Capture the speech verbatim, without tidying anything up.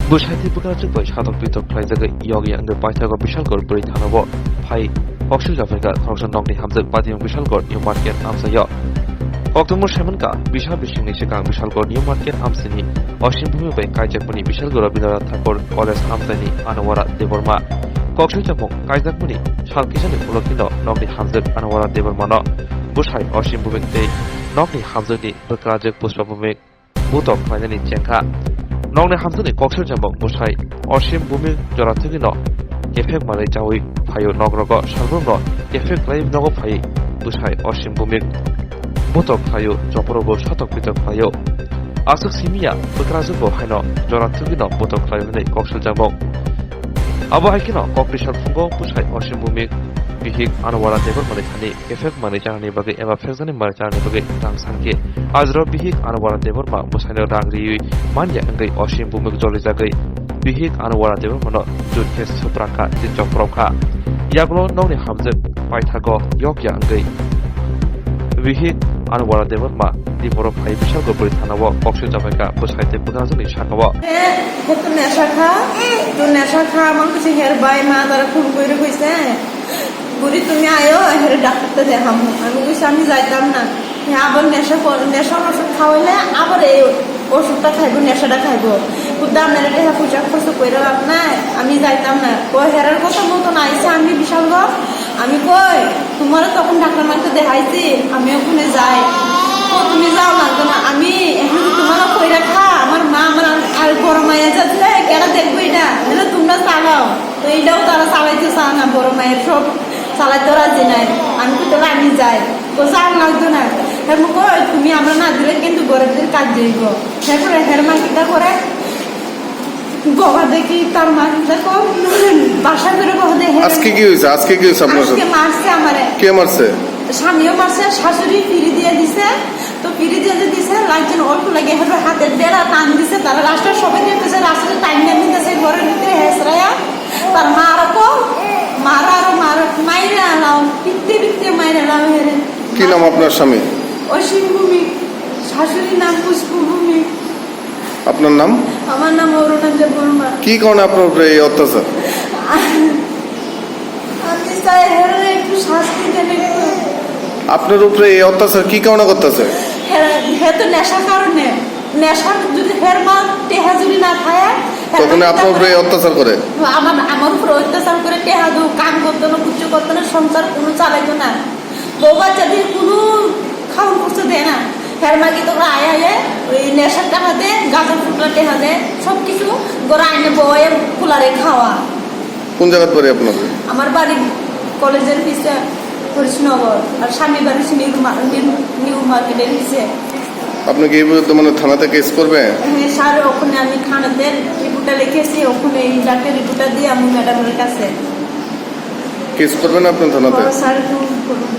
Bwsai tei bwkrajwk bai satok pitok khlaijagwi yokya wngwi paithago Bishalgarh bwrwi thanao phai koksiljaphai kha khoroksa nokni hamjwk Patiyung Bishalgarh New Market amchaio. Koktwmung saimankha, bisa bisingni swkang Bishalgarh New Market amchaini Osim Bhumik bai kaijakmani Bishalgarh Rabindranath Tagore College amchaini Anuwara Debbarma. Koksiljakmung kaijakmani sal kisani ulo kheno nokni hamjwk Anuwara Debbarmano bwsai Osim Bhumik tei nokni hamjwkni bwkrajwk Pushpa Bhumik butok khlainani chengkha. Nokni hamjakni koksiljakmung bwsai Osim Bhumik jora thwgwino kephek manwi chawi phaio, nokrogo salbrumno kephek khlai nogo phai bwsai Osim Bhumik butok khlaio, choporobo satok pitok khlaio. Aswk simiya bwkrajwkbo haino jora thwgwino butok khlaio hwnwi koksiljakmung. Abo hai kheno kokni salphungo bwsai Osim Bhumik bihik Anuwara Debbarmani thani kephek manwi chanani bagwi eba phekjaknai manwi chanani bagwi rang sankhe. Ajro bihik Anuwara Debbarma bwsaino rang riwi manya wngwi Osim Bhumik jolijagwi bihik Anuwara Debbarmano jut khe swprakha tei chopropkha. Yagulo nokni hamjwk paithago yokya wngwi bihik Anuwara Debbarma Diboro phai Bishalgarh bwrwi thanao koksiljakphaikha bwsai tei bwkrajwkni sakao. He, he to nesha kha, to nesha kha, mang kisi her bai ma dara phone koi rw koi se. Buri, tumi ayo, ehere doctor ta dekhamo. Ami koisi, "Ami jaitam na." He abar nesha ko-, nesha oshud khawaile abar ei oshud ta khaibo, nesha ta khaibo. Hudda amare deha puja khorso koira lab nai, ami jaitam na. Ko herar kotha moton aise ami Bishalgarh. Ami koi, "Tumare tokhon doctor mante dehaisi, ami okhone jai." Ko tumi jao lagto na, ami ekhon tumare koira kha, amar ma, amar ar boro maya jat le, kera dekhbo eta, hele tumra salao. To edaw tara salai to sana, boro mayar sob salai to raji nai. Ami to tola ami jai. Ko sa ang lagdo na. Hermo ko tumi amra na dile kintu gore dile kaj jaibo. Herpore herma kita kore. Goba deki tar ma kita ko. Basa kore goba de her. আজকে কি হয়েছে? আজকে কি হয়েছে আপনার সাথে? আজকে মারছে আমারে। কে মারছে? স্বামীও মারছে, শাশুড়ি ফিরি দিয়ে দিছে। তো ফিরি দিয়ে যে দিছে, লাইজন অল্প লাগে, হেবে হাতের বেড়া টান দিছে, তারা রাস্তার সবাই দেখতেছে, রাস্তাতে টাইম নিতেছে, ঘরের ভিতরে হেসরায়া। তার মারও কম, মারো আরো মারো, মাইরে আলাও, পিটতে পিটতে মাইরে আলাও হেরে। কি নাম আপনার স্বামী? অসীম ভূমি, শাশুড়ির নাম পুষ্প ভূমি। আপনার নাম? আমার নাম অরুণা দেববর্মা। কি কারণে আপনার উপরে এই অত্যাচার? আমি চাই হেরে একটু শাস্তি দেন একটু। আপনার উপরে এই অত্যাচার কি কারণে করতেছে? হেরে, হে তো নেশার কারণে। নেশার যদি হের মা টেহা যদি না খায়, হের তখন মা আপনার উপরে করে? অত্যাচার করে? আমার, আমার উপরে অত্যাচার করে, টেহা দু, কাম করতো না, কিচ্ছু করতো না, সংসার কোনো চালাইতো না। বউ বাচ্চা দিয়ে কোনো খাওয়ান করতে দেয় না। হের মা কি তোরা আয়া আয়া ওই নেশার টাকা দে, গাঁজার ফুটলা টেহা দে, সব কিছু করে আইনে বউ আয়া কুলারে খাওয়া। কোন জায়গাত বাড়ি আপনাদের? আমার বাড়ি কলেজের পিছে হরিশনগর, আর স্বামী বাড়ি হচ্ছে নিউ মা-, নিউ, নিউ মার্কেটের পিছে। আপনি কি এই বিরুদ্ধে মানে থানাতে কেস করবেন? হ্যাঁ স্যার, ওখানে আমি থানাতে রিপোর্টটা লিখেছি, ওখানে এই ডাক্তার রিপোর্টটা দিয়ে আমি ম্যাডামের কাছে। কেস করবেন আপনি থানাতে? হ্যাঁ স্যার, একটু করুন।